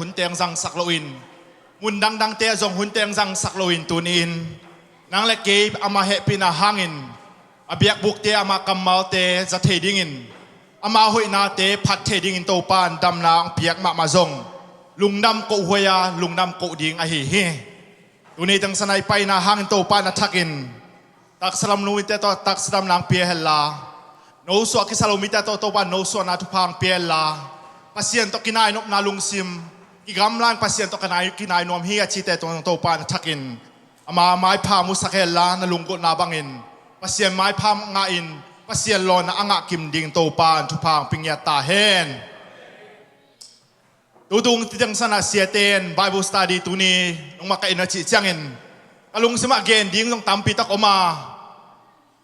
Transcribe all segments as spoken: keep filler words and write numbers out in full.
hun teng zangsak loin, mun dangdangte ah zong hun teng zangsak loin tuni-in nang le kei ama hehpihna hangin a biakbukte ama kammalte za thei dingin ama hoihnate phat thei dingin Topa in damna hong piak mahmah zong lungdam kohhuai a lungdam koh ding ahi hi. Tuni teng sana i paina hangin Topa na thakin taksa lam lumite tawh taksa dam nang pia hella, nosuah kisa lo mite tawh Topa nosuahna thupha hong pia hella, Pasian tawh kinai nopna lungsim, kigamlang Pasian tawh kinai, kinai nuam hi a cite tawh Topa na thakin ama maipha musak hella, na lunggulhna bangin Pasian maipha ngahin Pasian lawnna a ngah kim ding Topa in thupha hong pia ngiat ta hen. Tutung titeng sana siaten Bible study tuni nong makaih na cih ciangin ka lungsimah gen ding zong tampi tak om a,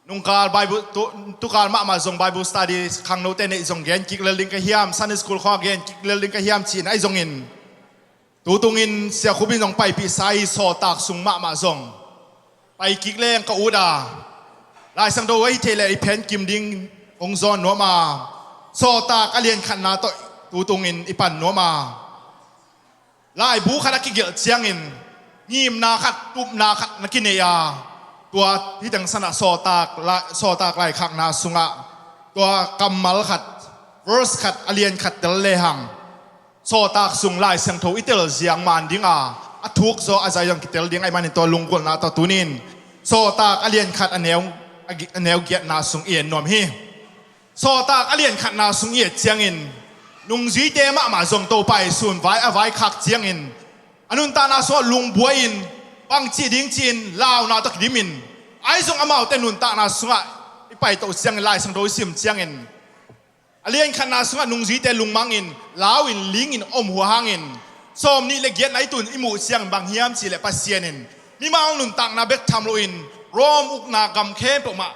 nungkal Bible tu, tukal mahmah zong Bible study khangnote neih zong gen kik lel ding ka hiam, Sunday school khawng gen kik lel ding ka hiam cihna ahi zongin, tutungin siakhup in zong paipihsa i sawltak sung mahmah zong pai kik leng ka ut a, Lai Siangtho ahi thei le i phen kim ding hong zawn nuam a, sawltak a lian khatna tawh tutungin i pan nuam a, laibu khat a kigelh ciangin ngimna khat, tupna khat na kinei a, tua hiteng sana sawltak, sawltak laikhakna sungah tua kammal khat, verse khat a lian khat tel lehang sawltak sung Lai Siangtho i tel ziang man ding a, a thuk zaw a zai zong kitel ding ahih manin tua lunggulhna tawh tunin sawltak a lian khat a neu, a neu giatna sung i en nuam hi. Sawltak a lian khatna sung i et ciangin nungzuite mahmah zong Topa i sun vai a vaikhak ciangin a nuntakna sungah lungbuai-in bangci ding ci-in launa tawh kidimin, ahi zong amaute nuntakna sungah i paitoh ciangin Lai Siangtho i sim ciangin a lian khatna sungah nungzuite lungmangin lau-in lingin om hua hangin sawm nih le giatna i tun i muh ciangin bang hiam cihleh Pasian in mimal nuntakna bek tham loin Rom ukna gam khempeuh mah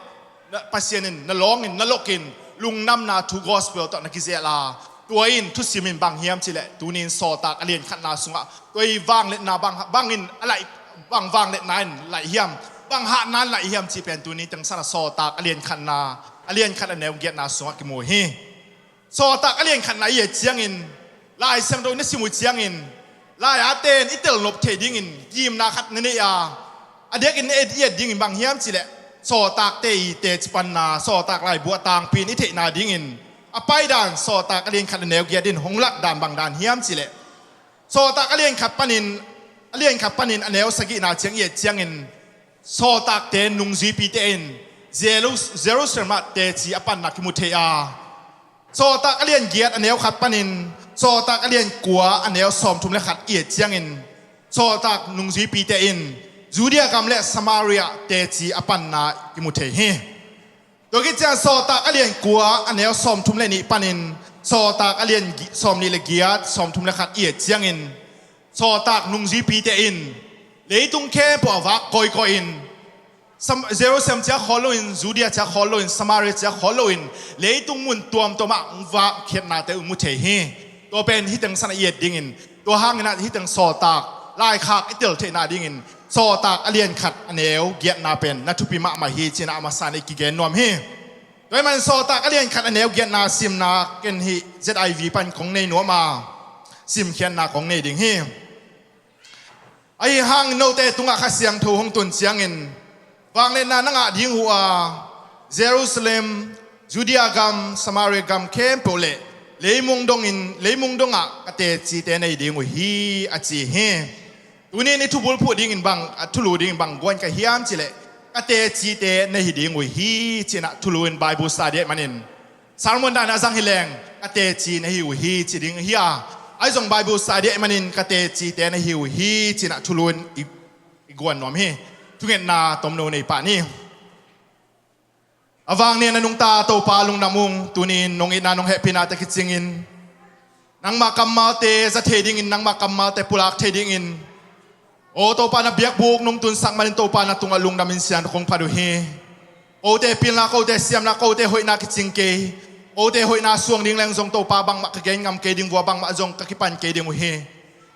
Pasian in na lawngin na lokin lungdamna thu gospel tawh na kizel a, tua in thusim in bang hiam cihleh tunin sawltak a lian khatna sungah tua i vangliatna bang, bangin a laih, bang vangliatna in laih hiam, bang hatna in laih hiam cih pen tuni teng sana sawltak a lian khatna, a lian khat a neu giatna sungah kimu hi. Sawltak a lian khatna i et ciangin Lai Siangtho na sim uh ciangin lai-ate in i telnop theih dingin gimna khat na nei a, a diakin na et, i et dingin bang hiam cihleh sawltakte i teci panna, sawltak laibu a tangpi in i theihna dingin a paidan sawltak a lian khat a neu giat in hong lakdan bang dan hiam cihleh sawltak a lian khat panin, a lian khat panin a neu sagihna ciang i et ciangin sawltakte nungzuipite in Jeru-, Jerusalem ah teci a panna kimu thei a, sawltak a lian giat a neu khat panin sawltak a lian kua a neu sawmthum le khat i et ciangin sawltak nungzuipite in Judea gam le Samaria teci a panna kimu thei hi. Tua khit ciang sawltak a lian kua a neu sawmthum le nih panin sawltak a lian gi-, sawmnih le giat sawmthum le khat i et ciangin sawltak nungzuipite in leitung khempeuh a vak kawikawi in Sam-, Jerusalem ciah khawl loin, Judea ciah khawl loin, Samaria ciah khawl loin leitung mun tuamtuamah hong vak khiatnate uh mu thei hi. Tua pen hiteng sana i et dingin, tua hangin ah hiteng sawltak laikhak i tel theihna dingin sawltak a lian khat a neu giatna pen na thupi mahmah hi cinah a masa in i kigen nuam hi. Tua ahih manin sawltak a lian khat a neu giatna simna ken hih Z I V pan kong nei nuam a, simkhiatna kong nei ding hi. Ahi hangin note tungah Kha Siangtho hong tun ciangin vangliatna na ngah ding uh a, Jerusalem, Judea gam, Samaria gam khempeuh le leimung dongin, leimung dongah ka tecite na hi ding uh hi a ci hi. Tunin i thubulphuh dingin bang, a thulu dingin bang guan ka hiam cihleh ka tecite na hi ding uh hi cinah thulu in Bible study ahih manin sermon dan a zang hi leng ka teci na hi uh hi ci ding hi a, ahi zong Bible study ahih manin ka tecite na hi uh hi cinah thulu in i, i guan nuam hi. Thungetna tomno nei pah ni. A vangnia na nungta Topa lungdam ung, tunin nong itna nong hehpihna te kicingin nangmah kammalte za thei dingin, nangmah kammalte pulak thei dingin aw Topa na biakbuk nong tunsak manin Topa na tungah lungdam in sian kong phat uh hi. Kote pilna, kote siamna, kote hoihna kicing kei. Kote hoihna suang ding leng zong Topa bangmah ka gen ngam kei ding vua, bangmah zong ka kipan kei ding uh hi.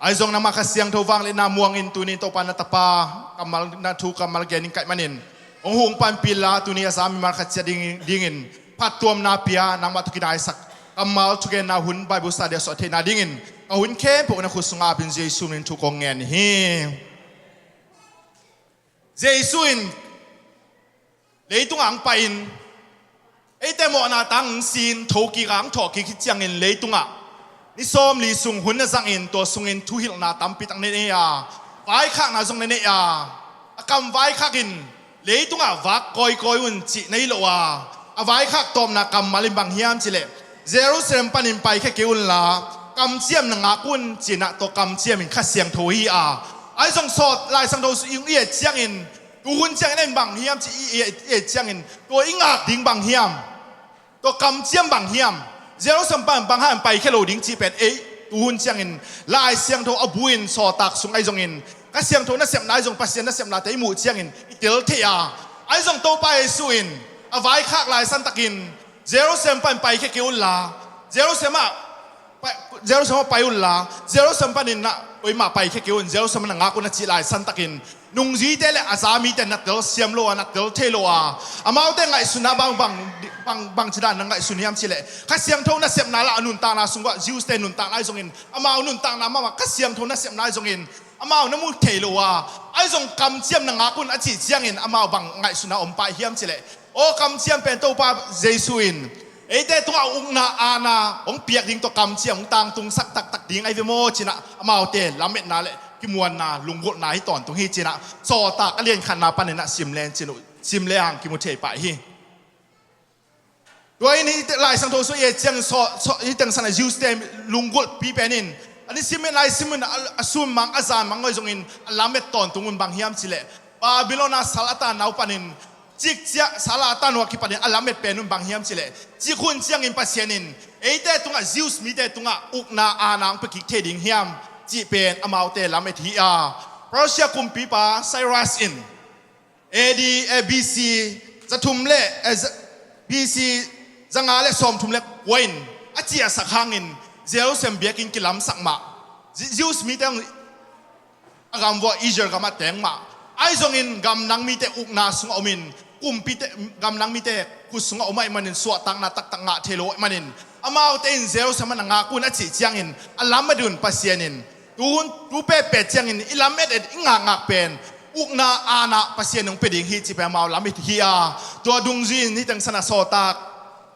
Ahi zong nangmah Kha Siangtho vangliatna muangin tunin Topa na tapa kammal, na thu kammal gen in kaih manin hong hung panpih la, tuni a za mimal khat ciat ding, dingin phattuamna pia, nangmah tawh kinaisak kammal thugenna hun Bible study a suah theihna dingin Ka hun khempeuh na khut sungah apin Jesu min thu kong ngen hi. Jesu in leitungah ang pai-in eite mawhna tang ang sin thokik ang thawhkik hi ciangin leitungah ni sawmli sung hun na zangin tua sungin thuhilhna tampi tak na nei a, vaikhakna zong na nei a, a kam vaikhak in leitungah vak kawikawi un cih na hi lo a, a vaikhak tawpna kammal in bang hiam cileh Jerusalem panin paikhia kei unla kamciam na ngak un cinah tua kamciam in Kha Siangtho hi a, ahi zong sawt Lai Siangtho sung i et ciangin tuhun ciangin en bang hiam ci i et ciangin tua i ngak ding bang hiam? Tua kamciam bang hiam? Jerusalem pan bang hang paikhia lo ding cih pen ei tuhun ciangin Lai Siangtho a bu-in sawltak sung ahi zongin Kha Siangtho nasepna ahi zong Pasian nasepnate i muh ciangin i tel thei a, ahi zong Topa Jesu in a vaikhak laisantakin Jerusalem pan paikhia kei unla Jerusalem ah Jerusalem ah pai unla Jerusalem panin na koimah paikhia kei un, Jerusalem na ngak un a cih laisantakin nungzuite le a za mite na telsiam lo a, na tel thei lo a, amaute ngaihsutna bang, bang, bang, bang cidan na ngaihsun hiam cileh Kha Siangtho nasepna la a nuntakna sung ah Jews te nuntakna ahi zongin amau nuntakna mahmah Kha Siangtho nasepna ahi zongin amau na mu thei lo a, ahi zong kamciam na ngak un a cih ciangin amau bang ngaihsutna om pah hiam cileh aw kamciam pen Topa Jesu in eite tungah ukna aana hong piak ding tua kamciam hong tangtungsak taktak ding ahi ve maw cinah amaute lametna le kimuanna lunggulhna hi tawntung hi cinah sawltak a lian khatna paninah sim le hang kimu thei pah hi. Tua in hih Lai Siangtho sung i et ciangin hih teng sanah Jews te lunggulhpi pen in a nisim in a laisim in a sun mang a zan mang ahi zongin a lamet tawntung un bang hiam cileh Babylon a sal a tan nau panin cikciah sal a tan uh a kipanin a lamet pen un bang hiam cileh cik hun ciangin Pasian in eite tungah Jews mite tungah ukna aana hong pia kik thei ding hiam cih pen amaute lamet hi a, Persia kumpipa Cyrus in A D, eh, B C zathum le, eh, za- B C zanga le sawmthum le kua in a ciahsak hangin Jerusalem biakinn kilamsak mah. Jews mite a gam vua Israel gamah teng mah. Ahi zongin gamdang mite ukna sungah omin kumpite gamdang mite khut sungah om ahih manin suahtakna taktak ngah thei lo ahih manin amaute in Jerusalem ah na ngak un a cih ciangin a lamet un Pasian in tuhun tu petpet ciangin i lamet et i ngakngak pen ukna aana Pasian in hong pia ding hi cih pen amau lamet hi a, tua dungzui in hih teng sanah sawltak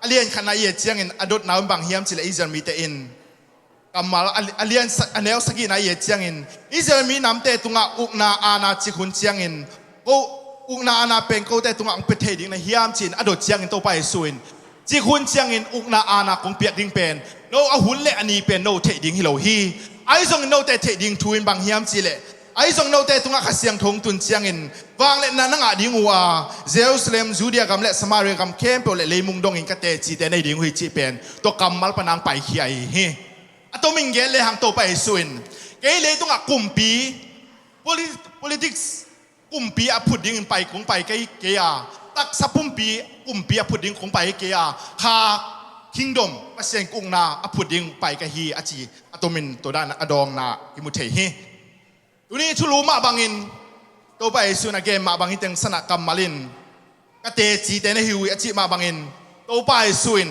a lian khatna i et ciangin a dotna un bang hiam cileh Israel mite in kammal a lian a neu sagihna i et ciangin Israel mi namte tungah ukna aana cik hun ciangin ko ukna aana pen kote tungah hong pia thei ding na hiam ci-in a dot ciangin Topa Jesu in cik hun ciangin ukna aana kong piak ding pen no a hun le a ni pen no theih ding hi lo hi. Ahi zongin note theih ding thu in bang hiam cihleh ahi zong note tungah Kha Siangtho hong tun ciangin vangliatna na ngah ding uh a, Jerusalem, Judea gam le Samaria gam khempeuh le leimung dongin ka tecite na hi ding uh hi cih pen tua kammal pana hong paikhia ahi hi. A tomin gen lehang Topa Jesu in kei leitungah kumpi, politics kumpi a phut dingin pai kong pai ka hi kei a, taksa pumpi kumpi a phut ding kong pai hi kei a, kha kingdom Pasian ukna a phut ding pai ka hi a ci a tomin tua dan a dawngna i mu thei hi. Tuni thulu mah bangin Topa Jesu in a gen mah bangin teng sanah kammal in ka tecite na hi uh hi a cih mah bangin Topa Jesu in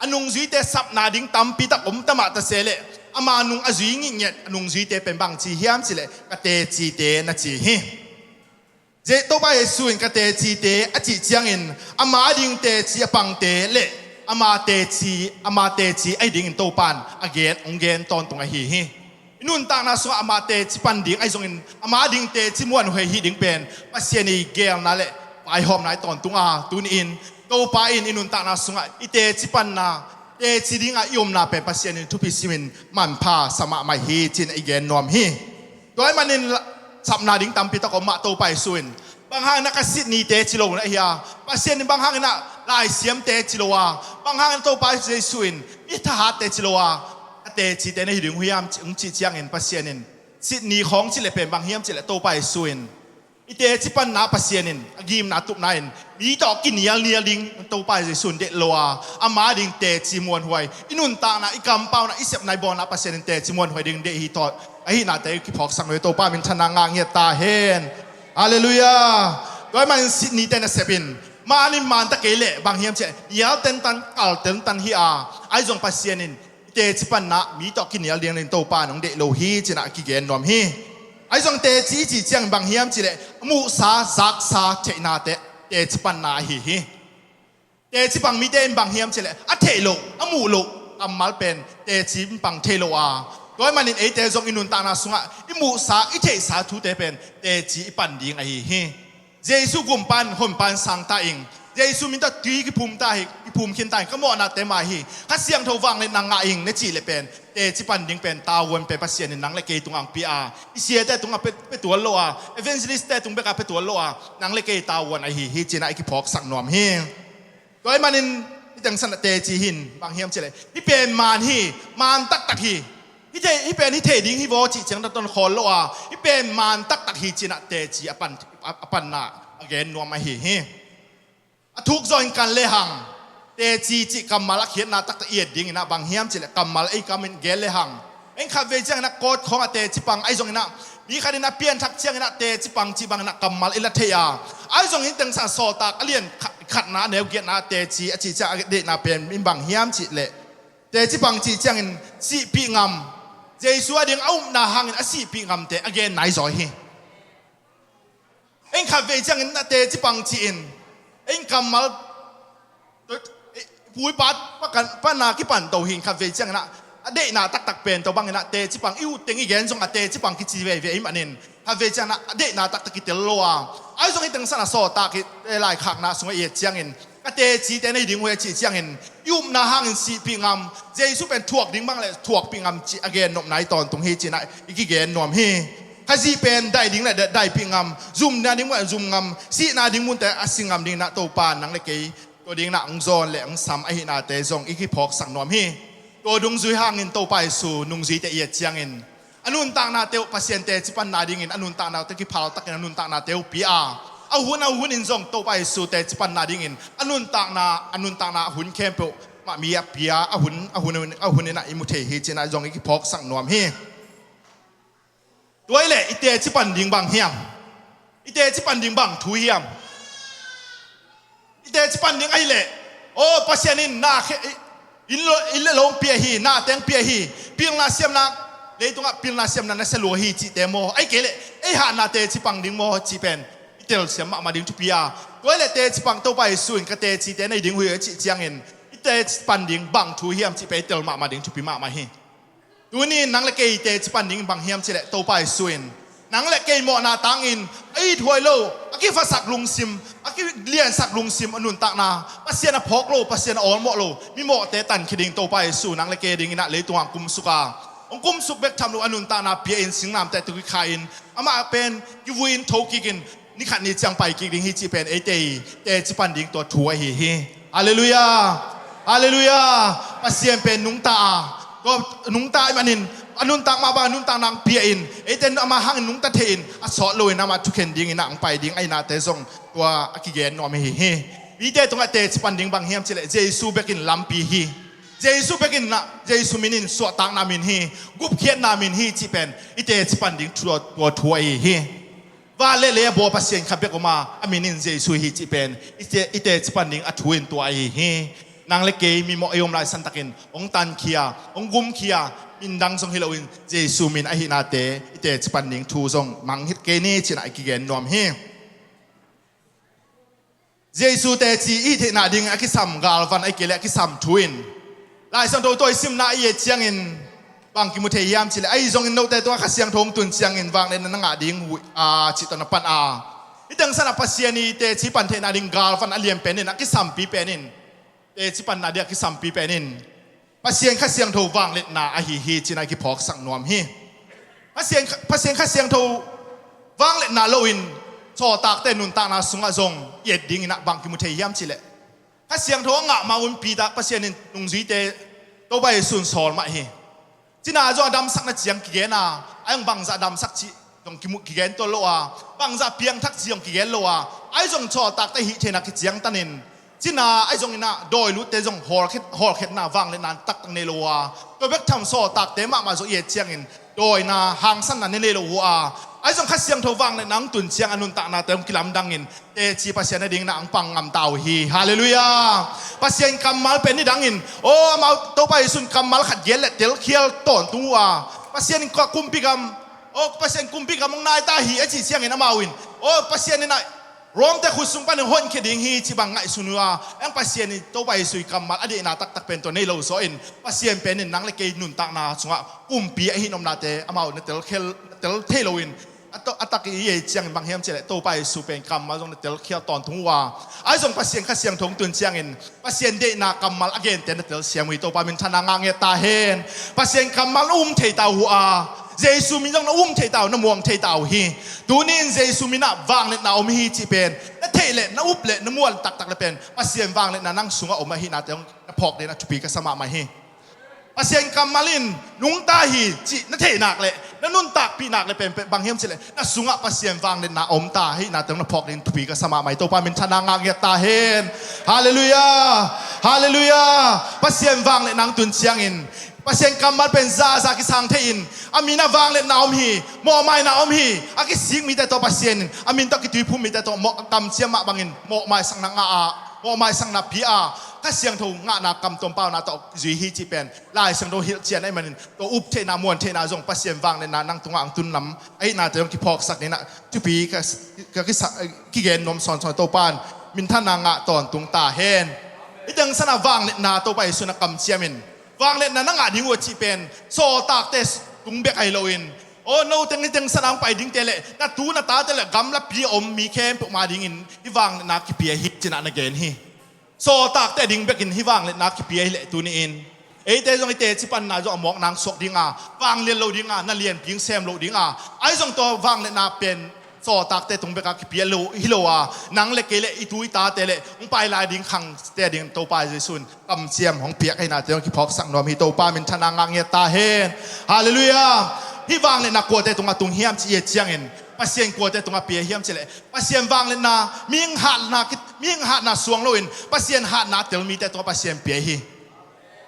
a nungzuite sapna ding tampi tak om ta mah ta se leh ama nung a zui ngitnget a nungzuite pen bang ci hiam cihleh ka tecite na ci hi. Topa Jesu in ka tecite a cih ciangin ama ding teci a pangte le ama teci ama teci ahi dingin Topa in a gen hong gen tawntung ahi hi. I nuntakna sungah ama teci pan ding ahi zongin ama ding teci muanhuai hi ding pen Pasian i geelna le vaihawmna i tawntung a, tuni-in Topa in i nuntakna sungah i teci panna teci dinga i omna pen Pasian in thupi simin manpha sa mahmah hi ci-in i gen nuam hi. Tua ahih manin sapna ding tampi tak om mah Topa Jesu in bang hangin a ka sitni teci lo na hi a, Pasian in bang hangin a laisiam teci lo a, bang hangin Topa Jesu in i thahat teci lo a, a tecite na hi ding uh hiam hong cih ciangin Pasian in sitni khawng cih le pen bang hiam cih le Topa Jesu in i teci panna Pasian in a gimna tupna in mi tawh kinialnial ding Topa Jesu in deih lo a, ama ding teci muanhuai i nuntakna i kampauna i sepna i bawlna Pasian in teci muanhuai ding deih hi tawh ahihnate kiphawksak nuai Topa minthanna ngah ngiat ta hen. Halleluiah. Tua ahih manin sitnite nasep in man in man ta kei leh bang hiam cih nial tentan kal tentan hi a, ahi zong Pasian in i teci panna mi tawh kinial ding in Topa nong deih lo hi cinah a kigen nuam hi. Ahi zong teci i cih ciangin bang hiam cihleh a muhsa zaksa theihnate teci panna ahi hi. Teci pang mite in bang hiam cihleh a theih loh a muh loh kammal pen teci in pang thei lo a, tua ahih manin eite zong i nuntakna sungah i muhsa i theihsa thute pen teci i pan ding ahi hi. Jesu gumpan honpan sang ta ing. Jesu min tawh tui kiphum ta hi, kiphum khin ta ing. Ka mawhnate mah hi. Kha Siangtho vangliatna ngah ing na cih leh pen teci pan ding pen tavuan pen Pasian in nang le kei tungah hong pia a, i siate tungah pia, pia tuan lo a, evangelist-te tung bekah pia tuan lo a, nang le kei tavuan ahi hi cinah i kiphawksak nuam hi. Tua ahih manin hih teng sanah teci hi in bang hiam cihleh hih pen maan hi, maan taktak hi. Hih thei, hih pen hih thei ding hi vaw cih ciang dah ton khawl lo a, hih pen maan taktak hi cinah teci a pan, a, a panna a gen nuam ahi hi. A thuk zawh in kan lehang teci cih kammal a khiatna taktak i et dinginah bang hiam cihleh kammal ei kamin gen lehang, en khatvei cianginah kawt khawngah teci pang, ahi zonginah mi khatin a pianthak cianginah teci pang cih banginah kammal i la thei a, ahi zongin teng sang sawltak a lian kha-, khatna a neu giatna teci a cih ciang a deihna pen in bang hiam cihleh teci pang cih ciangin sihpih ngam, Jesu a ding a upna hangin a sihpih ngamte a gen nai zaw hi. Ei khatvei ciangin na teci pang ci-in ei kammal pui pat pakan panna kipan to hi. Khatvei ciangin a deihna taktak pen to bangin a teci pang i ut teng i gen zong a teci pang kici veve i manin khatvei ciangin a deihna taktak kitel lo a, ahi zong i teng sana sawltak i laikhakna sungah i et ciangin ka tecite nei ding uh hi a cih ciangin i upna hangin sihpih ngam, Jesu pen thuak ding bang le thuakpih ngam cih a gen nopna i tawntung hi cinah i kigen nuam hi. Khazih pen daih ding le daihpih ngam, zumna ding bang le zum ngam, sihna ding munte a si ngam dinginah Topa nang le kei tua dinginah hong zawn le hong sam ahihnate zong i kiphawksak nuam hi. Tua dungzui hangin Topa Jesu nungzuite i et ciangin a nuntaknate uh Pasian teci panna dingin a nuntaknate kiphaltakin a nuntaknate uh pia a, a hun a hunin zong Topa Jesu teci panna dingin a nuntakna, a nuntakna a hun khempeuh mah mi a pia a hun, a hun, a huninah i mu thei hi cinah zong i kiphawksak nuam hi. Tua i leh i teci pan ding bang hiam? I teci pan ding bang thu hiam? I teci pan ding ahi leh, aw Pasian in na khe, inn lo, inn le lo hong pia hi, nate hong pia hi, pilna siamna, leitungah pilna siamna na sia lua hi cihte maw, ahi kei leh ei hatna teci pan ding maw cih pen i telsiam mahmah ding thupi a. Tua i leh teci pan Topa Jesu in ka tecite nei ding uh hi a cih ciangin i teci pan ding bang thu hiam cih pen i tel mahmah ding thupi mahmah hi. Tuni in nang le kei teci pan ding bang hiam cih leh Topa Jesu in nang le kei mawhna tangin a ithuai lo, a kifasak lungsim, a kiliansak lungsim, a nuntakna Pasian a phawk lo, Pasian a awlmawh lo mimawhte tankhia ding Topa Jesu nang le kei dinginah leitungah hong kumsuk a, hong kumsuk bek tham lo a nuntakna pia-in singnamte tawh kikha-in amah pen kivui-in tho kikin ni khat ni ciang pai kik ding hi cih pen eite i teci pan ding tua thu ahi hi. Halleluiah. Halleluiah. Pasian pen nungta a, tua nungta i manin a nuntak mah bang a nuntak nang pia-in eite amah hangin nungta thei-in a sawt loin amah thukhen dingin a ang pai ding ahihnate zong tua a kigen nuam ahi hi. Mite tungah teci pan ding bang hiam cih leh Jesu bekin lampi hi. Jesu bekin ah Jesu minin suahtakna min hi, gupkhiatna min hi cih pen i teci pan ding tua, tua thu ahi hi. Van le lei a bawl Pasian khat bek om a, a min in Jesu hi cih pen i te-, i teci pan ding a thu in tua ahi hi. Nang le kei mimawh i om lai santakin hong tankhia, hong gumkhia, min dang zong hi loin Jesu min ahihnate i teci pan ding thu zong mang hi kei ni cinah i kigen nuam hi. Jesu teci i theihna ding a kisam galvan ahi kei leh a kisam thu in Lai Siangtho tawh i simna i et ciangin bang kimu thei hiam cih leh, ahi zongin note tungah Kha Siangtho hong tun ciangin vangliatna na ngah ding uh hi a, cih tawh na pan a. Hih teng sanah Pasian i teci pan theihna ding galvan a lian pen in, a kisampi pen in, teci panna ding a kisampi pen in Pasian Kha Siangtho vangliatna ahi hi cinah i kiphawksak nuam hi. Pasian, Pasian Kha Siangtho vangliatna loin sawltakte nuntakna sungah zong i et dinginah bang kimu thei hiam cih leh, Kha Siangtho a ngah mah un Peter, Pasian in nungzuite Topa Jesu in sawl mah hi. Cina zong a damsakna ciang kigen a, a zong bangzah damsak cih zong kimu, kigen tuan lo a, bangzah piangthak cih zong kigen lo a, ahi zong sawltakte hih theihna kiciangtanin cina ahi zonginah dawilutte zong hawlkhet, hawlkhetna vangliatna taktak nei lo a, tua bek tham sawltakte mahmah zong i et ciangin dawina hangsanna nei lo uh a, Ahi zong Kha Siangtho vangliatna hong tun ciang a nuntaknate hong kilamdangin teci Pasian a dingin ah hong pang ngamta uh hi. Halleluiah. Pasian kammal pen nidangin, aw, amau Topa Jesu in kammal khat gen leh telkhial tawntung uh a, Pasian in kumpi gam, aw, Pasian kumpi gam hong nai ta hi a cih ciangin amau in, aw, Pasian in ah Rom te khut sung panin honkhia ding hi ci bang ngaihsun uh a, eng Pasian in Topa Jesu i kammal a deihna taktak pen tua nei lo zaw in, Pasian pen in nang le kei nuntakna sungah kumpi ahi nopnate amau na telkhial, na tel thei loin, a to-, a tak i ei ciangin bang hiam cih leh Topa Jesu pen kammal zong na telkhial tawntung uh a, ahi zong Pasian Kha Siangtho hong tun ciangin Pasian deihna kammal a gente na telsiam uh hi. Topa minthanna ngah ngiat ta hen. Pasian kammal na um thei ta uh a, Jesu min zong na um thei ta uh, na muang thei ta uh hi. Tuni in Jesu min ah vangliatna om hi cih pen na theih leh, na up leh, na muan taktak leh pen Pasian vangliatna nang sungah om ahihnate hong na phawk dingin ah thupi ka sa mahmah hi. Pasian kammal in nungta hi cih na theih nak leh, na nuntakpih nak leh pen, pen bang hiam cih leh na sungah Pasian vangliatna om ta ahihnate hong na phawk dingin thupi ka sa mahmah hi. Topa minthanna ngah ngiat ta hen. Halleluiah. Halleluiah. Pasian vangliatna hong tun ciangin Pasian kammal pen zaza kisang thei in, a min ah vangliatna om hi, mawhmaina om hi. A kisik mite tawh Pasian in, a min tawh kituiphum mite tawh mawh, a kamciam mah bangin mawhmaisakna ngah a, mawhmaisakna pia a, Kha Siangtho ngahna kam tuam pauna tawh zui hi cih pen Lai Siangtho hilhcian ahih manin, tua up theihna, muan theihna zong Pasian vangliatna nang tungah hong tun lam ahihnate hong kiphawksak dingin ah thupi ka, ka kisa, kigen nuam sawnsawn. Topa in minthanna ngah tawntung ta hen. Hih teng san ah vangliatna Topa Jesu in a kamciam in, vangliatna na ngah ding uh a cih pen sawltakte tung bek ahi loin, aw, no teng hih teng san ah hong pai dingte leh na tu na tate leh gamlapi a om mi khempeuh ma dingin hih vangliatna kipia hi ci-in ah na gen hi. Sawltakte ding bekin hih vangliatna kipia hi leh tuni in eite zong i teci panna zong a mawkna hong suak ding a, vanglian lo ding a, na lianpi hong sem loh ding a, ahi zong tua vangliatna pen sawltakte tung bek a kipia lo hi lo a, nang le kei le i tu i tate le hong pai lai ding khangte ding Topa Jesu in kamciam hong piak ahihnate hong kiphawksak nuam hi. Topa minthanna ngah ngiat ta hen. Halleluiah. Hih vangliatna kuate tungah tung hiam cih i et ciangin, Pasian kuate tungah pia hiam cih leh, Pasian vangliatna, mihing hatna ki-, mihing hatna suang loin Pasian hatna a tel mite tungah Pasian pia hi.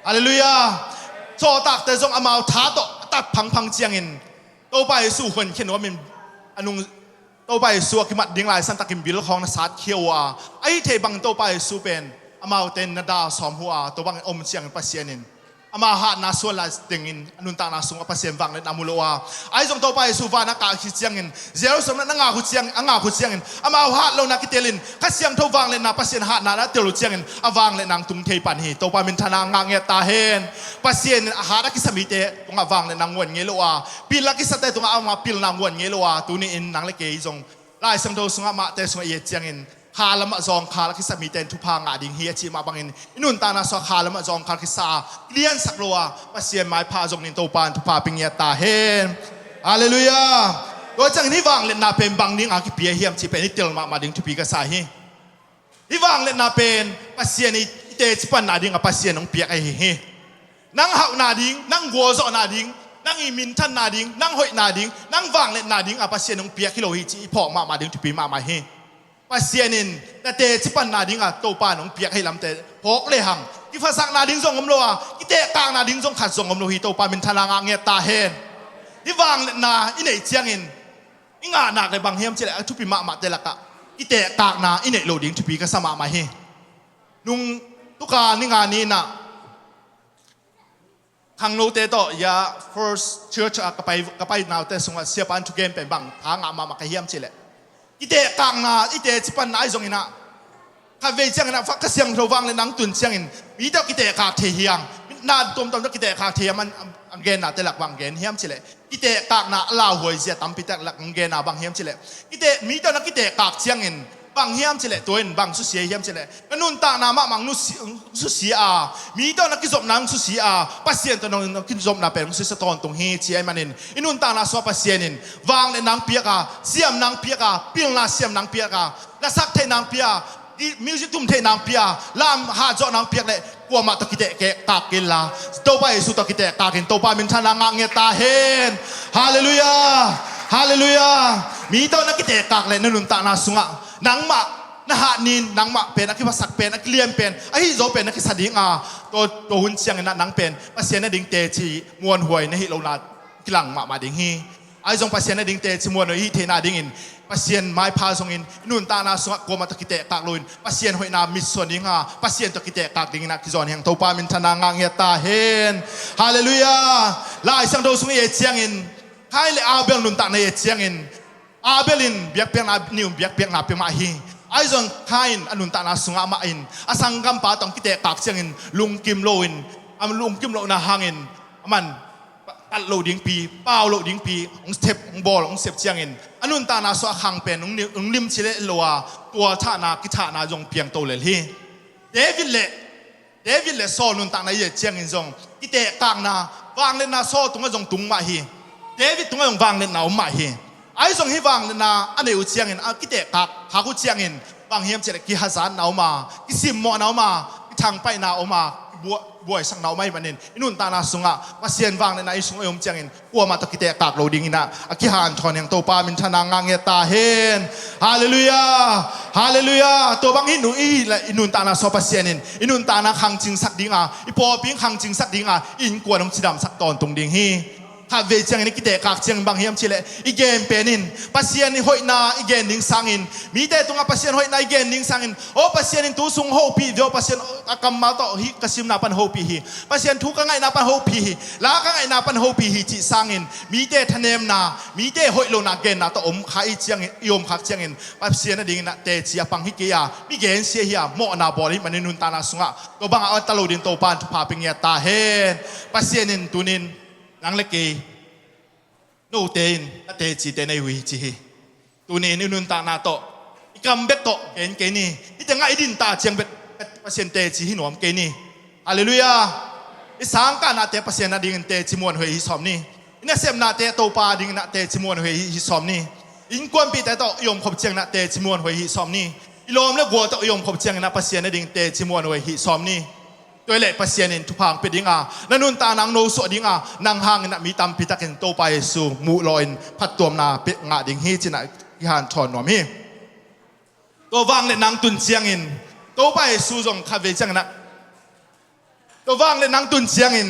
Halleluiah. Sawltakte zong amau tha tawh a tat phangphang ciangin Topa Jesu honkhia nuamin a nung, Topa Jesu a kimat ding lai santakin bilkhawng na satkhia uh a, ahi thei bangin Topa Jesu pen amaute in na dal sawm uh a, tua bangin om ciangin Pasian in ama hatna suan lai tengin a nuntakna sungah Pasian vangliatna mu lo a, ahi zong Topa Jesu van a kah khit ciangin, Jerusalem na ngak uh ciang, a ngak uh ciangin amau hat lohna kitelin Kha Siangtho vangliatna Pasian hatna na tel uh ciangin a vangliatna hong tung thei pan hi. Topa minthanna ngah ngiat ta hen. Pasian in a hat a kisa mite tungah vangliatna nguan ngei lo a, pil a kisate tungah ama pilna nguan ngei lo a, tuni in nang le kei zong Lai Siangtho sungah Mate sungah i et ciangin, kha lamah zawngkhal a kisa mite in thupha ngah ding hi a cih mah bangin i nuntakna sungah kha lamah zawngkhal kisa a, kiliansak lo a, Pasian maipha zong ning Topa in thupha pia ngiat ta hen. Halleluiah. Tua ciangin hih vangliatna pen bang ding a kipia hiam cih pen i tel mahmah ding thupi ka sa hi. Hih vangliatna pen Pasian i, i teci panna ding a Pasian hong piak ahi hi. Nang hauhna ding, nang gualzawhna ding, nang i minthanna ding, nang hoihna ding, nang vangliatna ding a Pasian hong piak hi lo hi cih i phawk mahmah ding thupi mahmah hi. Pasian in na teci panna ding a Topa in hong piak ahi lamte phawk lehang, kiphatsakna ding zong om lo a, kitehkakna ding zong khat zong om lo hi. Topa minthanna ngah ngiat ta hen. Hih vangliatna i neih ciangin i ngah nak le bang hiam cih leh a thupi mahmahte lakah kitehkakna i neih lo ding thupi ka sa mahmah hi. Nung tuka ni nga ni-in ah khangnote tawh ya First Church ah ka pai, ka pai naute sungah siapa in thugen pen bang tha ngah mahmah ka hiam cih leh, kitehkakna i teci panna ahi zongin ah, khatvei ciangin ah Kha Siangtho vangliatna hong tun ciangin mi tawh kitehkak thei hi hang, na tuamtuam tawh kitehkak thei hi hang. A gennate lak bang gen hiam cih leh, kitehkakna a lauhuai zia tampi tak lak hong genna bang hiam cih leh, kiteh, mi tawh na kitehkak ciangin bang hiam cih leh, tua in bang susia hiam cih leh, na nuntakna mahmah hong susia a, mi tawh na kizopna hong susia a, Pasian tawh na kizopna pen hong susia tawntung hi ci ahih manin, i nuntakna sungah Pasian in vangliatna hong piak a, siamna hong piak a, pilna siamna hong piak a, lasak theihna hong pia, music tum theihna hong pia, lam hat zawhna hong piak leh kuamah tawh kitehkak kei inla, Topa Jesu tawh kitehkak in. Topa minthanna ngah ngiat ta hen. Halleluiah. Halleluiah. Mi tawh na kitehkak leh na nuntakna sungah nangmah na hat ni-in, nangmah pen a kiphasak pen, a kilian pen, a hihzaw pen na kisa ding a, tua, tua hun ciangin ah nang pen Pasian a ding teci muanhuai na hih lohna kilang mahmah ding hi. Ahi zong Pasian a ding teci muanhuai i hih theihna dingin Pasian maipha zongin i nuntakna sungah kuamah tawh kitehkak loin Pasian hoihna mitsuan ding a, Pasian tawh kitehkak dingin ah kizawn hi hang. Topa minthanna ngah ngiat ta hen. Halleluiah. Lai Siangtho sung i et ciangin, Kain le Abel nuntakna i et ciangin, Abel in biakpiakna, ni un biakpiakna pia mah hi. Ahi zong Kain a nuntakna sungah amah in a sanggampa tawh kitehkak ciangin lungkim loin, a lungkim lohna hangin aman tat loh dingpi, pau loh dingpi hong sep, hong bawl, hong sep ciangin a nuntakna sungah a khang pen hong ni-, hong limci leh lo a, tualthahna, kithahna zong piang to lel hi. David le, David le Saul nuntakna i et ciangin zong kitehkakna, vangliatna Saul tungah zong tung mah hi. David tungah zong vangliatna om mah hi. Ahi zong hih vangliatna a neih uh ciangin, a kitehkak khak uh ciangin bang hiam cih leh kihazatna om a, kisimmawhna om a, kithangpaihna om a, kibua-, buaisakna om ahih manin i nuntakna sungah Pasian vangliatna i sungah i om ciangin kuamah tawh kitehkak lo dingin ah a kihanthawn hi hang. Topa minthanna ngah ngiat ta hen. Halleluiah. Halleluiah. Tua bang hi nu i hih leh i nuntakna sungah Pasian in i nuntakna khangcingsak ding a, i pawlpi khangcingsak ding a, i innkuan hong cidamsak tawntung ding hi. Khatvei ciangin i kitehkak ciangin bang hiam cih leh i gen pen in Pasian i hoihna i gen ding sangin, mite tungah Pasian hoihna i gen ding sangin, aw Pasian in tu sung hopih ve aw, Pasian a kammal tawh hih ka simna pan hopih hi, Pasian thu ka ngaihna pan hopih hi, la ka ngaihna pan hopih hi cih sangin mite thanemna, mite hoih lohna genna tawh om kha i ciangin, i om khak ciangin Pasian a dingin ah teci a pang hi kei a, mi gensia hi a, mawhna bawl ahih manin nuntakna sungah tua bangah a ta lo dingin Topa in thupha pia ngiat ta hen. Pasian in tunin nang le kei, note in na tecite nei uh hi ci hi. Tuni in i nuntakna tawh, i kam bek tawh gen kei ni. Hih tengah i din ta ciang bek Pasian teci hi nuam kei ni. Halleluiah. I sangkahnate Pasian a dingin teci muanhuai hi sawm ni. I nasepnate Topa a dingin ah teci muanhuai hi sawm ni. I innkuanpihte tawh i omkhop ciangin ah teci muanhuai hi sawm ni. I lawm le gual tawh i omkhop ciangin ah Pasian a dingin teci muanhuai hi sawm ni. Tua hi leh Pasian in thupha hong pia ding a, na nuntakna hong nosuah ding a, nang hangin ah mi tampi takin Topa Jesu muh lawhin phattuamna pia ngah ding hi ci-in ah kihanthawn nuam hi. Tua vangliatna hong tun ciangin Topa Jesu zong khatvei ciangin ah, tua vangliatna hong tun ciangin,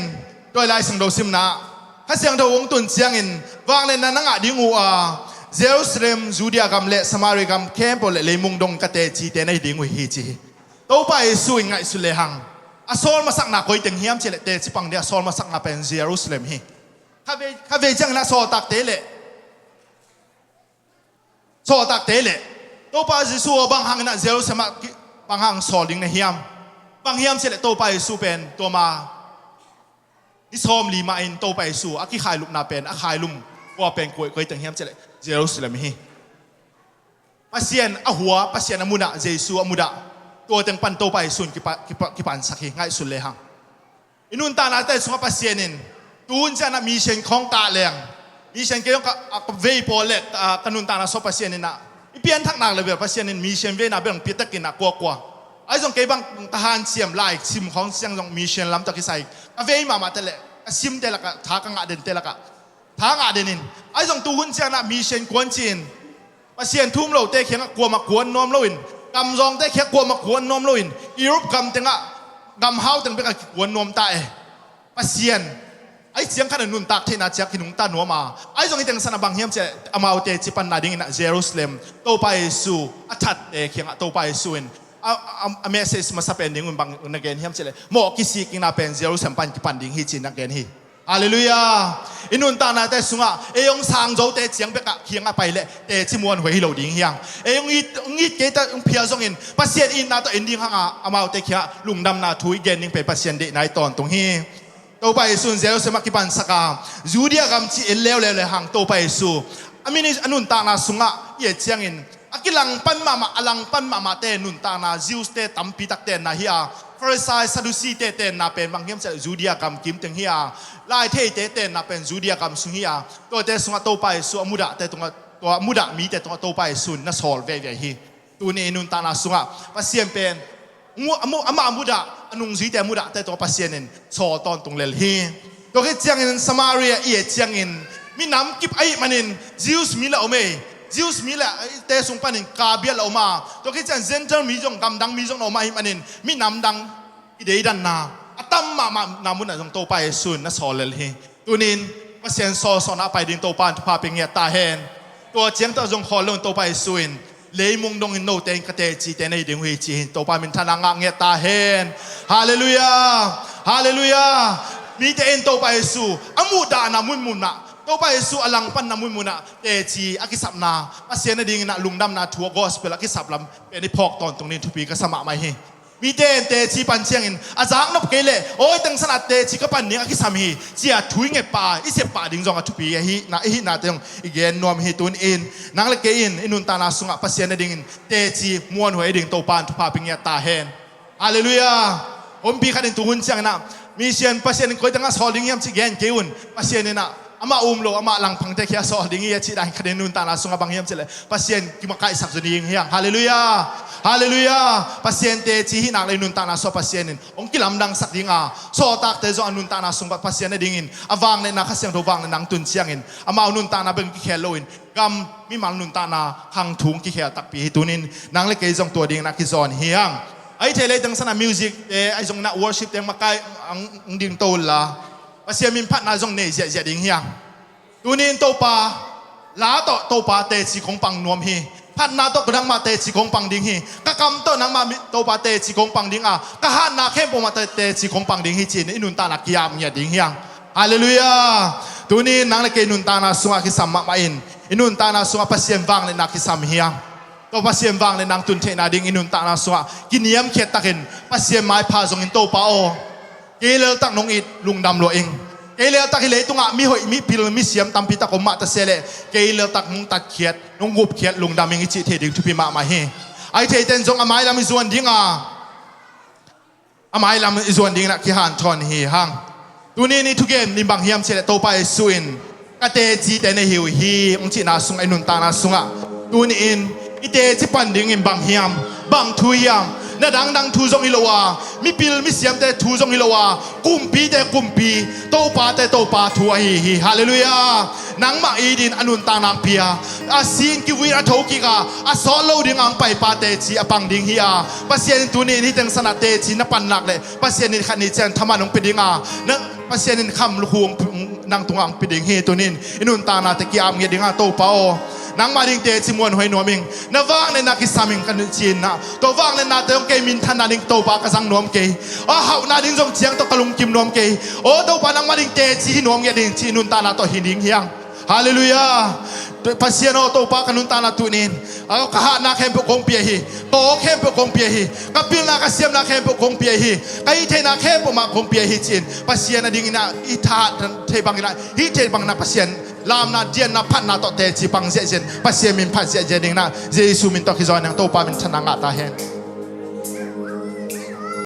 tua hi Lai Siangtho simna, Kha Siangtho hong tun ciangin vangliatna na ngah ding uh a, Jerusalem, Judea gam le Samaria gam khempeuh le leimung dong ka tecite na hi ding uh hi ci hi. Topa Jesu in ngaihsun lehang a sawl masakna koi teng hiam cih leh teci pang ding a sawl masakna pen Jerusalem hi. Khatvei, khatvei ciangin a sawltakte le, sawltakte le, Topa Jesu aw bang hangin ah Jerusalem ah ki-, bang hang sawl ding na hiam? Bang hiam cih leh Topa Jesu pen tua ma ni sawmli mah in Topa Jesu a kikhailupna pen, a khailum khua pen koi, koi teng hiam cih leh Jerusalem hi. Pasian a hua, Pasian a munah, Jesu a munah, tua teng pan Topa Jesu in kipa-, kipa-, kipansak hi, ngaihsun lehang. I nuntaknate sungah Pasian in tu hun ciangin ah mission khawng kah leng, mission kei zong ka, a, ka vei pawl le, a, ka nuntakna sungah Pasian in ah i pianthak nak le bel Pasian in mission veina bel hong piatakin ah kuakua. Ahi zong kei bang ka hanciam lai sim khawng ciang zong mission lam tawh kisai ka vei mahmahte le ka simte lakah, tha ka ngah dente lakah tha ngah den in, ahi zong tu hun ciangin ah mission kuan ci-in Pasian thu um lote kiangah kuamah kuan nuam loin, gamzawngte kiangah kuamah kuan nuam loin, Europe gam tengah gamhau teng bekah kikuan nuam ta e. Pasian ahi ciang khat a nuntak theihna ciang kinungta nuam a, ahi zong hih teng san a bang hiam cih leh amaute cipanna dingin ah Jerusalem, Topa Jesu a thatte kiangah Topa Jesu in a, a, a message masa pen ding un bang na gen hiam cih leh mawh kisikkikna pen Jerusalem pan kipan ding hi ci-in na gen hi. Halleluiah. I nuntaknate sungah ei hong sangzote ciang bekah kiangah pai leh teci muanhuai hi lo ding hi hang. Ei hong it, hong it kei ta hong phial zongin Pasian itna tawh en ding hang a, amaute kiangah lungdamna thu i gen ding pen Pasian deihna hi tawntung hi. Topa Jesu in Jerusalem ah kipansak a, Judea gam cih en leuleu lehang Topa Jesu a mini-, a nuntakna sungah i et ciangin a kilangpan mahmah, a langpan mahmahte nuntakna, Jews-te tampi tak tenna hi a, Farisai, Sadducee-te tenna pen bang hiam cih leh Judea gam kim teng hi a, laitheite tenna pen Judea gam sung hi a, tuate sungah Topa Jesu a mudahte tungah, tua a mudah mite tungah Topa Jesu in na sawl veivei hi. Tuni i nuntakna sungah Pasian pen mu-, a mu-, amah a mudah, a nungzuite a mudahte tungah Pasian in sawl tawntung lel hi. Tua khit ciangin Samaria i et ciangin minam kip ahih manin Jews mi lah om ei. Jews mi lah te sung panin kabial lah om a, tua khit ciang Gentile mi zong, gamdang mi zong na om ahih manin minam dang i deidanna a tam mahmah na munah zong Topa Jesu in na sawl lel hi. Tunin Pasian sawlsawlna a pai ding Topa in thupha pia ngiat ta hen. Tua ciang tawh zong khawl lo in Topa Jesu in, leimung dongin note in ka tecite na hi ding uh hi ci hi in, Topa minthanna ngah ngiat ta hen. Halleluiah. Halleluiah. Mite in Topa Jesu a muhdahna munmunah, Topa Jesu a langpanna munmunah teci a kisapna, Pasian a dingin ah lungdamna thu a gospel a kisap lam pen i phawk tawntung ding thupi ka sa mahmah hi. Mite in teci pan ciangin a zaknop kei leh, aw, hih teng sanah teci ka pan ding a kisam hi, ci-a thu i nget pah, i sep pah ding zong a thupi ahihna, i hihnate zong i gen nuam hi. Tuni-in nang le kei in i nuntakna sungah Pasian a dingin teci muanhuai a ding Topa in thupha pia ngiat ta hen. Halleluiah. Humpi khat in tuhun ciangin ah, mission Pasian in koi tengah sawl ding hiam ci gen kei un. Pasian in ah amah um lo, amah langpangte kia sawl ding hi a cih dan khat in nuntakna sungah bang hiam cih leh, Pasian kimakaihsak zaw ding hi hang. Halleluiah. Halleluiah. Pasian teci hih nak leh nuntakna sungah Pasian in hong kilamdangsak ding a, sawltakte zong a nuntakna sungah Pasian a dingin a vangliatna, Kha Siangtho vangliatna hong tun ciangin amau nuntakna bek kikhel loin gam mimal nuntakna khang thu hong kikhel takpi hi. Tuni-in nang le kei zong tua dingin ah kizawn hi hang. Ahi thei leh hih teng sanah music te, ahi zongin ah worship te makai ang ding to la, Pasian min phatna zong nei ziahziah ding hi hang. Tuni-in Topa la tawh Topa teci kong pang nuam hi. Phatna tawh nangmah teci kong pang ding hi. Ka kam tawh nangmah mi-, Topa teci kong pang ding a, ka hatna khempeuh mah teci kong pang ding hi ci-in i nuntakna ki-ap ngiat ding hi hang. Halleluiah. Tuni-in nang le kei nuntakna sungah kisam mahmah in, i nuntakna sungah Pasian vangliatna kisam hi hang. Tua Pasian vangliatna hong tun theihna ding i nuntakna sungah kiniamkhiat takin Pasian maipha zongin, Topa aw, kei leltak nong it, lungdam lua ing. Kei leltak hih leitungah mihoih, mipil, misiam tampi tak om mah ta se leh, kei leltak nong tatkhiat, nong gupkhiat, lungdam ing i cih thei ding thupi mahmah hi. Ahi theite'n zong a mailam i zuan ding a, a mailam i zuan dingin ah kihanthawn hi hang. Tuni-in i thugen in bang hiam cih leh, Topa Jesu in ka tecite na hi uh hi hong cihna sungah, i nuntakna sungah tuni-in i teci pan dingin bang hiam, bang thu hiam? Na dangdang thu zong hi lo a, mipil misiamte thu zong hi lo a, kumpite kumpi, topate Topa thu ahi hi. Halleluiah. Nangmah it in a nuntakna hong pia, a si in kivui in a thokik a, a sawt lo ding a hong paipa teci a pang ding hi a, Pasian in tuni-in hih teng sanah teci na pan nak leh Pasian in khat ni ciang thaman hong pia ding a, na, Pasian in kham lukhu hong, nang tungah hong pia ding hi. Tuni-in i nuntaknate ki-ap ngiat ding a, Topa aw, nangmah ding teci muanhuai nuam ing. Na vangliatna kisam ing ka ci-in ah, tua vangliatnate hong kei minthanna ding Topa ka zang nuam kei. Aw, hauhna ding zong ciang tawh ka lungkim nuam kei. Aw Topa, nangmah ding teci hi nuam ngiat ding ci-in nuntakna tawh hi ding hi hang. Halleluiah. Pasian aw, Topa, ka nuntakna tuni-in, aw, ka hatna khempeuh kong pia hi. Ka aw khempeuh kong pia hi. Ka pilna, ka siamna khempeuh kong pia hi. Ka hih theihna khempeuh mah kong pia hi ci-in Pasian a dingin ah i thahat thei bangin ah, hih theih bangin ah Pasian lamna, dianna, phatna tawh teci pang ziahziah in, Pasian min phat ziahziah dingin ah Jesu min tawh kizawn hi hang. Topa minthanna ngah ta hen.